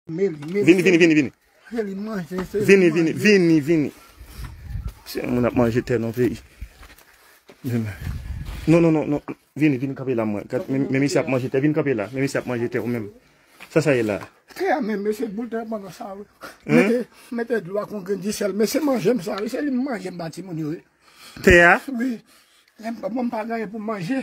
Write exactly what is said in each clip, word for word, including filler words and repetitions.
Meli, Meli, vini, vini, vini, vini. Meli manje, se li manje. Vini, vini, vini, vini. Se moun ap manje tè nan peyi. Non, non, non, non. Vini, vini kanpe la, mwen. Men, men misye ap manje tè, vini kanpe la. Men misye ap manje tè ou menm. Sa, sa ye la. Tè a menm, mesye, boul tè pandan sa, wi. Mete, mete dlo ak yon grenn disèl. Men se manje m sa, wi. Se li m manje m ba timoun yo, wi. Tè a? Wi. Lè m pa, bon, m pa gen anyen pou m manje.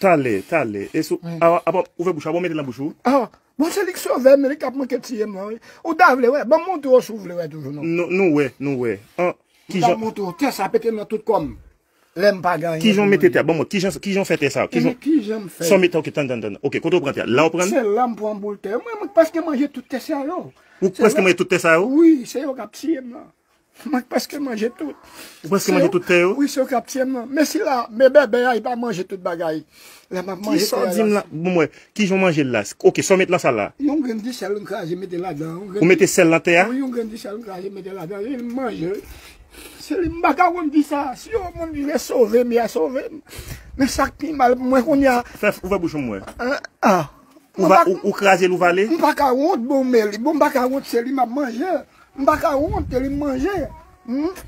Talè, talè. E sou, a, a, bon, ouvè bouch ou, a, bon, mete l nan bouch ou. A, bon, se li k sove m, li k ap manke tiye m nan, wi. Ou ta vle wè, ban m montre w si w vle wè toujou, non. Nou, nou wè, nou wè. An, m ta montre w, tè sa pete nan tout kò m. Lè m pa gen anyen pou manje. Kijan w mete tè a? Ban mwen, kijan, kijan w fè tè sa? Kijan, kijan m fè? Sa w mete, ok, tann, tann, tann. Ok, kote w pran tè a? La w pran? Se la m pran boul tè. Mwen, mwen prèske manje tout tè sa yo. Ou prèske manje tout tè sa yo? Wi, se yo k ap tiye m nan. Mwen prèske manje tout. Ou prèske manje tout tè yo? Wi, se yo k ap tiye m nan. Men sila, men bèbè a, li pa manje tout bagay. Lè m ap manje tè a la. Kisa w di m la? Bon, mwen, kijan w manje l la? Ok, sa w met nan sa la? Yon grenn disèl m kraze mete ladan. Ou mete sèl nan tè a? Wi, yon grenn disèl m kraze mete ladan. Li manje. Se li m pa ka konn di sa. Si yon moun vle sove m, y a sove m. Men sa k pi mal pou mwen kounye a. Fè, ouvè bouch ou mwen. Ah. Ou va, ou, ou kraze l, ou vale? M pa ka wont, bon, men li, bon, m pa ka wont, se li m ap manje. M pa ka wont, se li m manje. Hmm?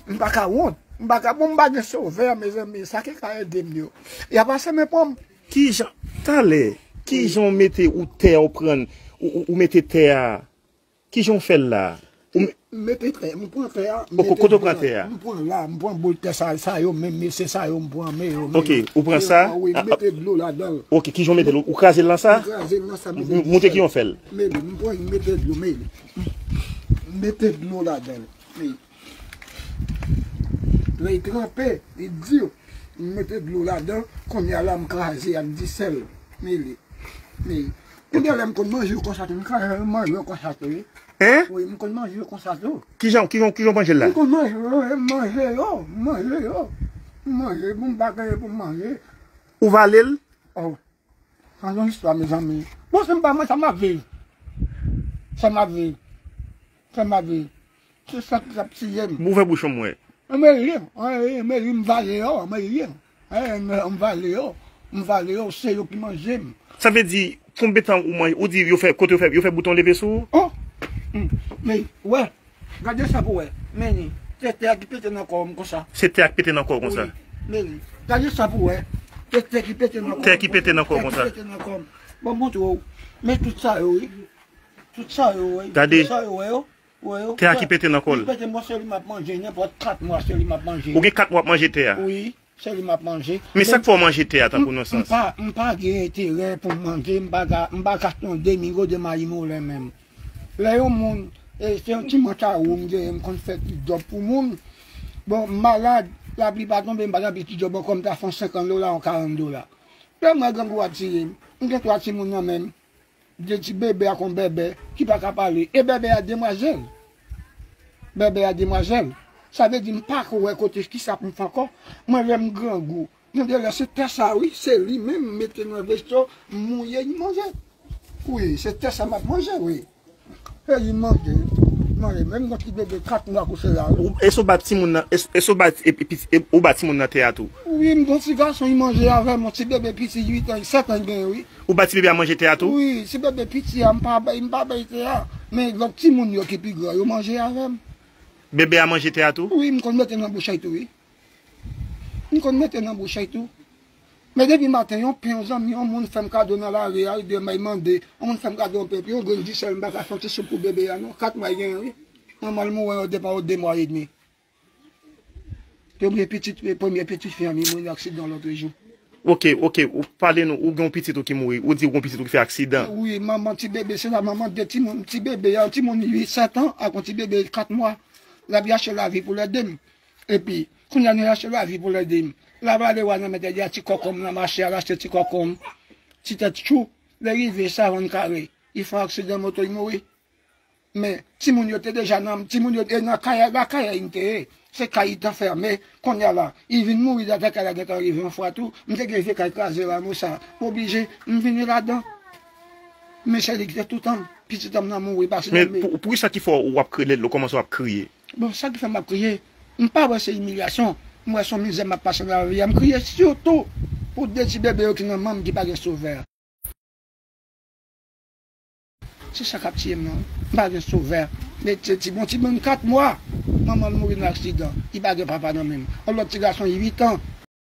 M pa ka wont. M pa ka, bon, m pa gen sovè, mezanmi. Sa ki ka ede m yo? Y a pase men pran m. Kijan, talè, kijan w mete ou tè a, ou pran, ou, ou, ou mete tè a? Kijan w fè l la? Ou me- M mete tè, m pran tè a, m mete dlo la. Ok, kote w pran tè a? M pran la, m pran boul tè sa, sa yo menm, mesye sa yo, m pran men yo menm. Ok, ou pran sa? Wi, m mete dlo ladan l. Ok, kijan w mete l? Ou kraze l nan sa? M kraze l nan sa, m mete dlo. Montre kijan w fè l. Men, m pran, m mete dlo, men. M mete dlo ladan l. Men. Lè l tranpe, li di, m mete dlo ladan, kounye a la m kraze ak disèl. Men li, men, gen de lè m konn manje yo konsa tou, m kraze yo, m manje yo konsa tou, wi. Hein? Wi, m konn manje yo konsa tou. Kijan, kijan, kijan w manje l la? M konn manje yo, m manje yo, m manje yo. M manje, bon, m pa gen pou m manje. Ou vale l? Oh. Sa yon istwa, mezanmi. Bon, se m pa mwen, sa m ap viv. Sa m ap viv. Sa m ap viv. Se sa ki t ap tiye m. Ouvè bouch ou m wè. Anmwey, anmwey, anmwey, m vale yo, anmwey. Anmwey, m vale yo. M vale yo, se yo ki manje m. Sa vle di, konbyen tan ou manje, ou di yo fè, kote yo fè, yo fè bouton leve sou ou? Oh! Hmm. Men, wè. Gade sa pou wè. Men li. Se tè a ki pete nan kò m konsa. Se tè a ki pete nan kò w konsa. Wi. Men li. Gade sa pou wè. Se tè ki pete nan kò m. Tè ki pete nan kò w konsa. Tè ki pete nan kò m. Bon, montre w. Men tout sa yo, wi. Tout sa yo, wi. Gade. Tout sa yo, wè yo. Wè yo. Tè a ki pete nan kò l. Li pete, mwen se li m ap manje, nenpòt kat mwa, se li m ap manje. Ou gen kat mwa w ap manje tè a? Wi. Se li m ap manje. Men sa k fè w manje tè a tankou nan sans? M pa, m pa gen enterè pou m manje, m pa ka, m pa ka achte yon demi gode mayi moulen menm. Lè yon moun, e, se yon ti mantawou m genyen, m konn fè ti djòb pou moun. Bon, m malad, lapli pa tonbe, m pa t anpil ti djòb ankò, m ta fè yon senkant dola, yon karant dola. Lè m wè grangou ap tiye m, m gen twa timoun nan men m. De ti bebe ak yon bèbè ki pa ka pale. E bèbè a demwazèl. Bèbè a demwazèl. Sa vle di m pa ko wè kote kisa pou m fè ankò. Mwen lè m grangou. Gen de lè se tè sa wi, se li menm m mete nan veso, m mouye, m manje. Wi, se tè sa m ap manje, wi. E li manje. Manje. Menm yon ti bebe kat mwa kouche la wi. Ou, èske w ba timoun nan, èske, èske w ba, e, e, e, ou ba timoun nan tè a tou? Wi, m gon ti gason, li manje avè m, yon ti bebe piti uit an, sèt an li genyen, wi. Ou ba ti bebe a manje tè a tou? Wi, ti bebe piti a, m pa bay, m pa bay tè a. Men lòt timoun yo ki pi gran, yo manje avè m. Bebe a manje tè a tou? Wi, m konn mete nan bouch li tou, wi. M konn mete nan bouch li tou. Men depi maten, yon pen, yon zanmi, yon moun fè m kado nan lari a, wi, demen mande, yon moun fè m kado yon pen, yon grenn disèl, m pa ka fè yon ti soup pou bebe a, non. Kat mwa li genyen, wi. Manman l mouri, yo depa yo de mwa edmi. Premye pitit, premye pitit fi an, li mouri nan aksidan lòt jou. Ok, ok, ou pale nou, ou gen yon pitit ou ki mouri, ou di ou gen yon pitit ou ki fè aksidan. Wi, manman ti bebe, se la manman de timoun, ti bebe, yon timoun uit, sèt an, ak yon ti bebe kat mwa. L ap chache lavi pou lè de m. Epi, kounye a nou chache lavi pou lè de m. L ap ale wè nan mèt li a ti kòkòm nan mache a, l achte ti kòkòm, ti tèt tchou. Lè rive Savann Kare, li fè yon aksidan moto, li mouri. Men, timoun yo te deja nan, timoun yo te nan kay, lakay li te ye. Se kay li t anfèmen. Kounye a la, li vin mouri atè kay la gentan rive yon fwa tou. M te gen vye kay kraze la, mwen sa. M oblije, m vini ladan. Men se li ki te toutan m. Pitit an m nan mouri, pase nan men. Men pou, poukisa ki fè w ap kriye, lè w kòmanse w ap kriye? Bon, sa ki fè m ap kriye, m pa wè se imilyasyon. M wè se yon mizè m ap pase nan lavi a. M kriye sitou pou de ti bebe yo ki nan men m ki pa gen sovè. Se sa k ap tiye m nan. M pa gen sovè. Men se ti bon ti bann kat mwa. Manman l mouri nan aksidan. Li pa gen papa nan menm. Yon lòt ti gason uit an.